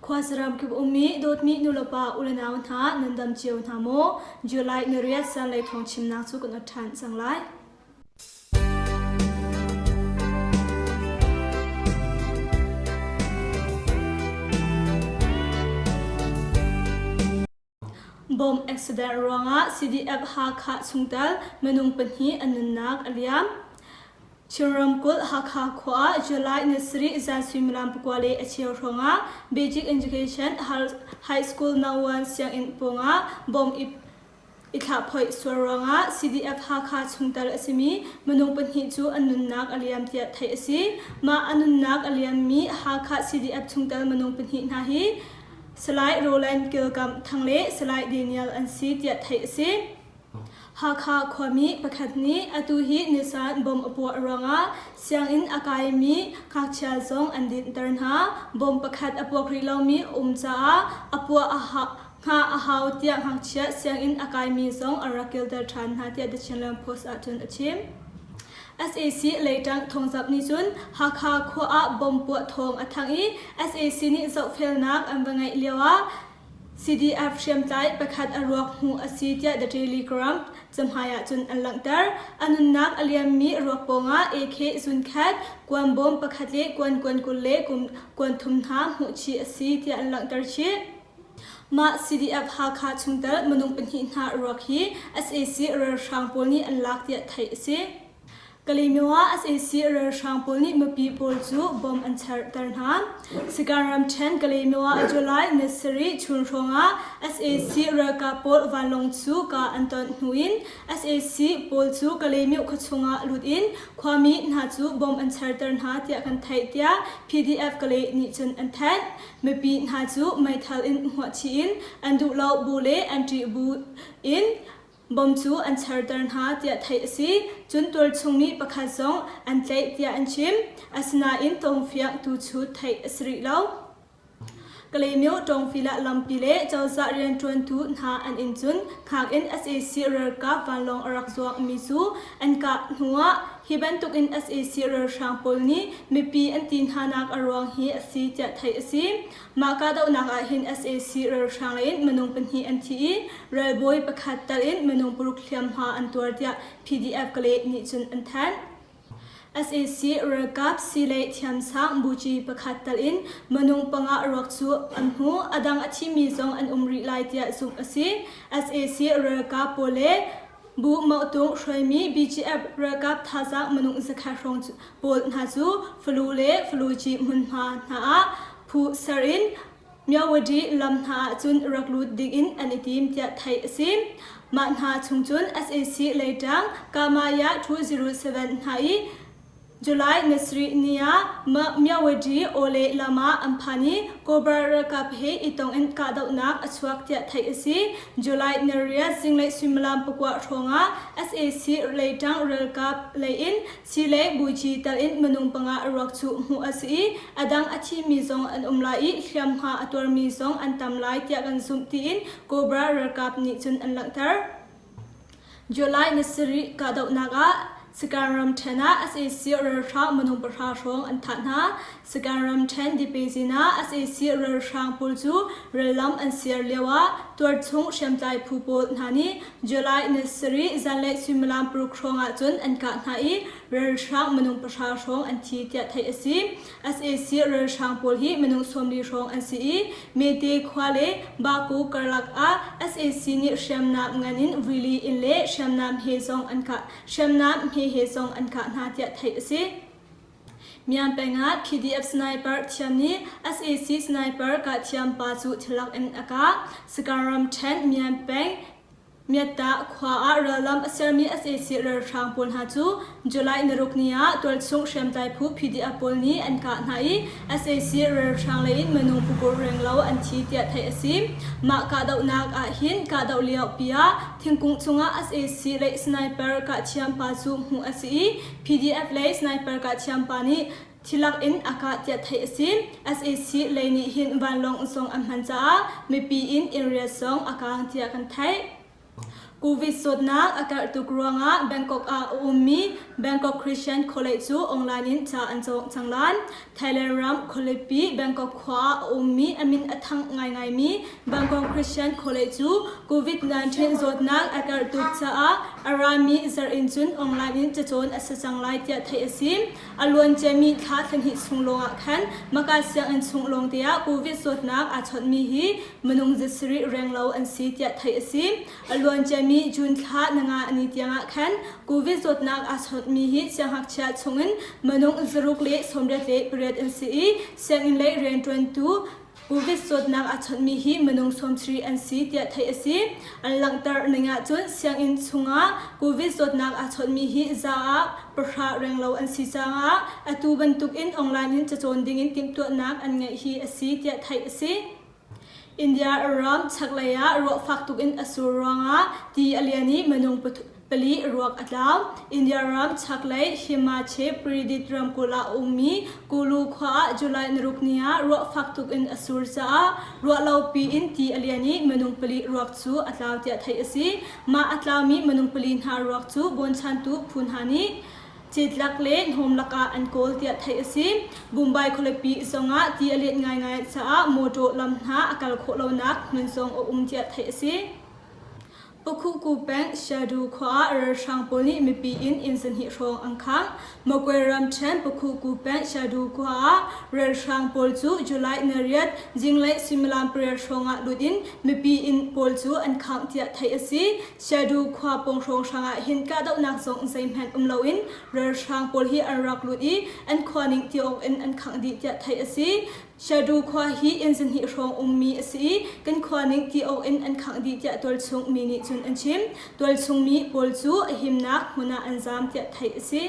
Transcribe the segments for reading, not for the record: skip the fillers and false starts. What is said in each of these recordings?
Khuasaram kip ummi dawtmi nulepa ulenau hna nan dam cio hna maw? July ni riat zanlei thawng chimnak cu kan ot ṭhan cang lai. Bomb accident ruangah CDF Hakha chungtel minung pahnih an nunnak a liam. Chin ramkulh Hakha khua ah July ni sarih zan suimilam pakua le a cheu hrawngah Basic Education High School No. 1 sianginn pawngah bomb i I thlahphoih sual ruangah CDF Hakha chungtel a simi minung pahnih cu an nunnak a liam tiah theih a si. Mah a nunnak a liammi Hakha CDF chungtel minung pahnih hna hi Salai Roland Kilkam Thang le Salai Daniel an si tiah theih a si. Hakha khuami pakhat nih atu hi nisan bomb a puah ruangah sianginn a kaimi ngakchia zong an dinhter hna. Bomb pakhat a puak rih lomi a um caah a puah a Hngah a hau tiah ngakchia sianginn a kaimi zong an rak kilter ṭhan hna tiah The Chinland Post ah cun a chim. Sac leiṭang thawngzamh nih cun Hakha khua ah bomb puah thawng a thang i sac nih zohfelnak an va ngeih lioah CDF hriamtlai pakhat a ruak hmuh a si tiah The Daily Gram cahmai ah cun an langhter. A nunnak a liammi ruak pawngah AK zunkhat, kuan bawm pakhat le kuan kuan 20 le kuan thum hna hmuh chih a si tiah an langhter chih. Mah CDF Hakha chungtel minung pahnih hna ruak hi sac ralhrang pawl nih an lak tiah theih a si. Kalaymyo ah sac ralhrang pawl nih mipi pawl cu bomb an cherter hna. Sagaing ramṭhen Kalaymyo ah July ni sarih chun hrawngah sac ralkap pawl vanlawng cu kah an ton hnu in sac pawl cu Kalaymyo khuachung ah lut in khuami hna cu bomb an cherter hna tiah kan theih tiah PDF Kalay nih cun an thanh. Mipi hna cu meithal in hmuahchih in an duh lo bu le an ṭih bu in bom cu an cherter hna tiah theih a si. Cun tualchung mi pakhat zong an tlaih tiah an chim. Asinain tawngfiang tu cu theih a si rih lo. Kalaymyo Tawngfilah lampi le cozah rianṭuantu hna an inn cun hngak in sac ralkap vanlawng a rak zuangmi cu an kah hnuah Hi bantukin sac ralhrang pawl nih mipi an ti hnanak a ruang hi a si tiah theih a si. Mah kahdohnak ah hin sac ralhrang lei in minung pahnih an thi i ralbawi pakhat tal in minung paruk hliamhma an tuar tiah PDF Kalay nih cun an thanh. Sac ralkap silei thiamsang buci pakhat tal in minung panga ruak cu an hmu. A dang a thimi zong an um rih lai tiah zumh a si. Sac ralkap pawl le Bu Mauhtung hruaimi BGF ralkap thazaang minung zakhat hrawng pawl hna cu Falu le Faluci hmunhma hna ah phu ser in Myawaddy lam hna ah cun rak lut dingin an i tim tiah theih a si. Mah hna chung cun sac leiṭang Kamaya 207 hna i July ni sarih ni ah Myawaddy Awle lam ah an phan i Cobra ralkap he i tong in kahdohnak a chuak tiah theih a si. July ni riat zinglei suimilam pakua hrawng ah sac leiṭang ralkap lei in Chile buci tal in minung panga a ruak cu hmuh a si i a dang a thimi zong an um lai i hliamhma a tuarmi zong an tam lai tiah kan zumh tiin Cobra ralkap nih cun an langhter. July ni sarih kahdohnak ah Sagaing ramṭhen ah sac ralhrang minung pahra hrawng an thah hna. Sagaing ramṭhen Dipezin ah sac ralhrang pawl cu rallam an ser lio ah tuarchung hriamtlai phu pawl hna nih July ni sarih zanlei suimilam paruk hrawng ah cun an kah hna i ralhrang minung pahra hrawng an thi tiah theih a si. Sac ralhrang pawl hi minung 40 hrawng an si i Mete khua le Baku karlak ah sac nih hriamnam ngan in rili in le hriamnam he zong an kah hriamnam hme he zong an kah hna tiah theih a si. Myan peng ah PDF sniper thiam nih sac sniper kah thiam pa cu thilak in a kah. Sagaing ramṭhen Myan peng Myatta khua ah rallam a sermi sac ralhrang pawl hna cu July naruk ni ah tualchung hriamtlai phu PDF pawl nih an kah hna i sac ralhrang lei in minung pukul renglo an thi tiah theih a si. Mah kahdohnak ah hin kahdoh lio pi ah thingkung cungah sac lei sniper kahthiam pa cu hmuh a si i PDF lei sniper kahthiam pa nih thilak in a kah tiah theih a si. Sac lei nih hin vanlawng zong an hman caah mipi in innriat zong a kaang tiah kan theih. Covid zawtnak a karh tuk ruangah Bangkok ah a ummi Bangkok Christian College cu online in ca an cawng cang lai. Thailand ram khualipi Bangkok khua ah a ummi a min a thang ngaingaimi Bangkok Christian College cu COVID-19 zawtnak a karh tuk caah a rami zarh in cun online in cacawn a si cang lai tiah theih a si. A luanciami thla thlahnih chung lawngah khan Maka sianginn chung lawngte ah COVID zawtnak aa chawnhmi hi minung zasarih renglo an si tiah theih a si. A luanciami June thla nanga ni tiangah khan COVID zawtnak aa chawnhmi hi siangngakchia chungin minung zaruk le 88 an si i sianginn lei rianṭuantu COVID zawtnak aa chawnhmi hi minung 30 an si tiah theih a si. An langhter ning ahcun sianginn chungah COVID zawtnak aa chawnhmi hi za ah pahra renglo an si caah atu bantukin online in cacawn dingin timhtuahnak an ngeih hi a si tiah theih a si. India ram chaklei ah ruah fak tuk in a sur ruangah ti a lian i minung pali ruak a tlau. India ram chaklei Himachal Pradesh ramkulh ah a ummi Kulu khua ah July naruk ni ah ruah fak tuk in a sur caah ruahlopi in ti a lian i minung pali ruak cu a tlau tiah theih a si. Mah a tlaumi minung pali hna ruak cu bawnchantu phu hna nih Cetlak le hnawm lakah an kawl tiah theih a si. Mumbai khualipi zongah ti a lianh ngaingai caah mawṭaw lam hna a kal khawh lonak hmun zong a um tiah theih a si. Pakhuku peng Shadu khua ah ralhrang pawl nih mipi inn inn zahnih hrawng an khangh. Magway ramṭhen Pakhuku peng Shadu khua ah ralhrang pawl cu July nariat zinglei suimilam pariat hrawng ah lut in mipi inn pawl cu an khangh tiah theih a si. Shadu khua pawng hrawnghrang ah hin kahdohnak zong zeihmanh um loin ralhrang pawl hi an rak lut i an khua ning ti awk in an khangh dih tiah theih a si. Shadu khua hi inn zahnih hrawng ummi a si i kan khua ning ti awk in an khangh dih tiah tualchung mi nih cun an chim. Tualchung mi pawl cu a himnak hmun ah an zaam tiah theih a si.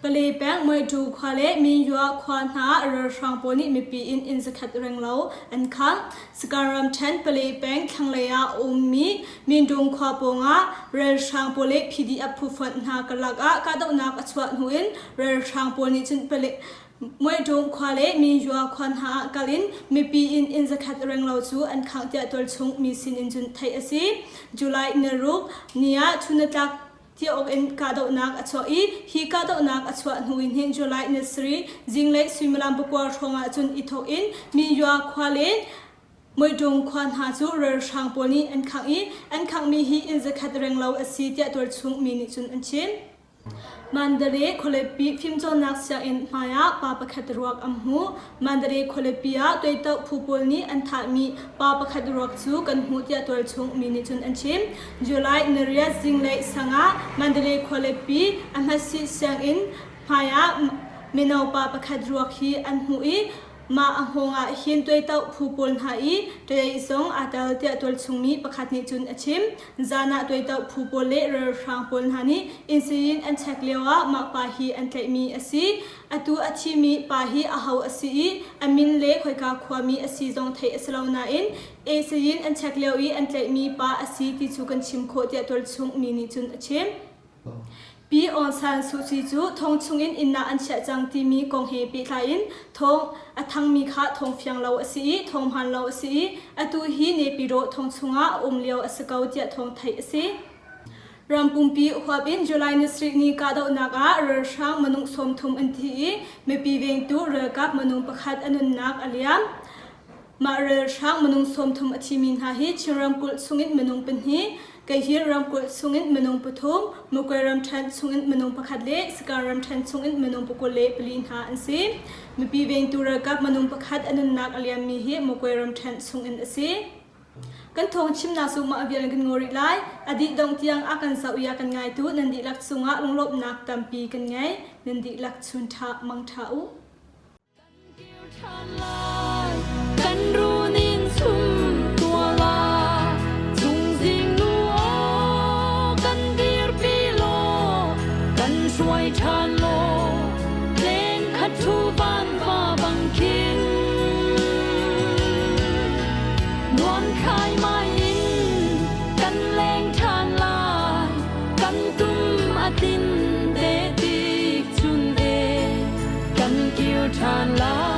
Pale peng Moiṭu khua le Minyua khua hna ah ralhrang pawl nih mipi inn inn zakhat renglo an khangh. Sagaing ramṭhen Pale peng thlanglei ah a ummi Mindung khua pawngah ralhrang pawl le PDF phufonh hna karlak ah kahdohnak a chuah hnu in ralhrang pawl nih cun Pale Moiṭung khua le Minyua khua hna ah kal in mipi inn inn zakhat renglo cu an khangh tiah tualchung mi sin in cun theih a si. July niruk ni ah chunnatlak ti awk in kahdohnak a chuah i hi kahdohnak a chuah hnu in hin July ni sarih zinglei suimilam pakua hrawng ah cun i thawk in Minyua khua le Muidung khua hna cu ralhrang pawl nih an khangh i an khanghmi hi inn zakhat renglo a si tiah tualchung mi nih cun an chim. Mandalay khualipi fimcawnnak sianginn hmaiah pa pakhat ruak an hmuh. Mandalay khualipi ah tuaitoh phu pawl nih an thahmi pa pakhat ruak cu kan hmuh tiah tualchung mi nih cun an chim. July nariat zinglei sang ah Mandalay khualipi a hmasih sianginn hmaiah mino pa pakhat ruak hi an hmuh i mah a hngawng ah hin tuaitoh phu pawl hna i ṭaih zong aa tel tiah tualchung mi pakhat nih cun a chim. Zan ah tuaitoh phu pawl le ralhrang pawl hna nih inn siyin an check lio ah mah pa hi an tlaihmi a si. Atu a thimi pa hi aho a si i a min le khoika khuami a si zong theih a si lo nain Esayin an check lio i an tlaihmi pa a si ti cu kan chim khawh tiah tualchung mi nih cun a chim. Pi Aung San Suu Kyi cu thong chungin inn ah an chiah cang timi kong he pehtlai in thawng a thangmi kha thawng fiang lo a si i thawng hmaan lo a si i atu hi Naypyidaw thong chungah a um lio a si ko tiah thawng theih a si. Ram pumpi huap in July ni sarih ni kahdohnak ah ralhrang minung 30 an thi i mipi vengtu ralkap minung pakhat a nunnak a liam. Mah ralhrang minung 30 a thimi hna hi Chin ramkulh chungin minung pahnih, Kayhin ramkulh chungin minung pathum, Mukwe ramṭhen chungin minung pakhat le Sagaing ramṭhen chungin minung 24 hna an si. Mipi vengtu ralkap minung pakhat a nunnak a liammi hi Mukwe ramṭhen chungin a si. Kan thawng chimnak cu mah vial in kan ngaw rih lai. A dih dongh tiang a kan zoh i a kan ngaitu nan dihlak cungah lunglawmhnak tampi kan ngei. Nan dihlak chun ṭha mang ṭha u. Kan runin chum tua la Chungzing nu aw kan dirpi law kan hruai ṭhan law Leng khat thu van va bang khin Nuam khai mai in kan leng ṭhan lai Kan tum a tin te tik chun e kan kir ṭhan lai.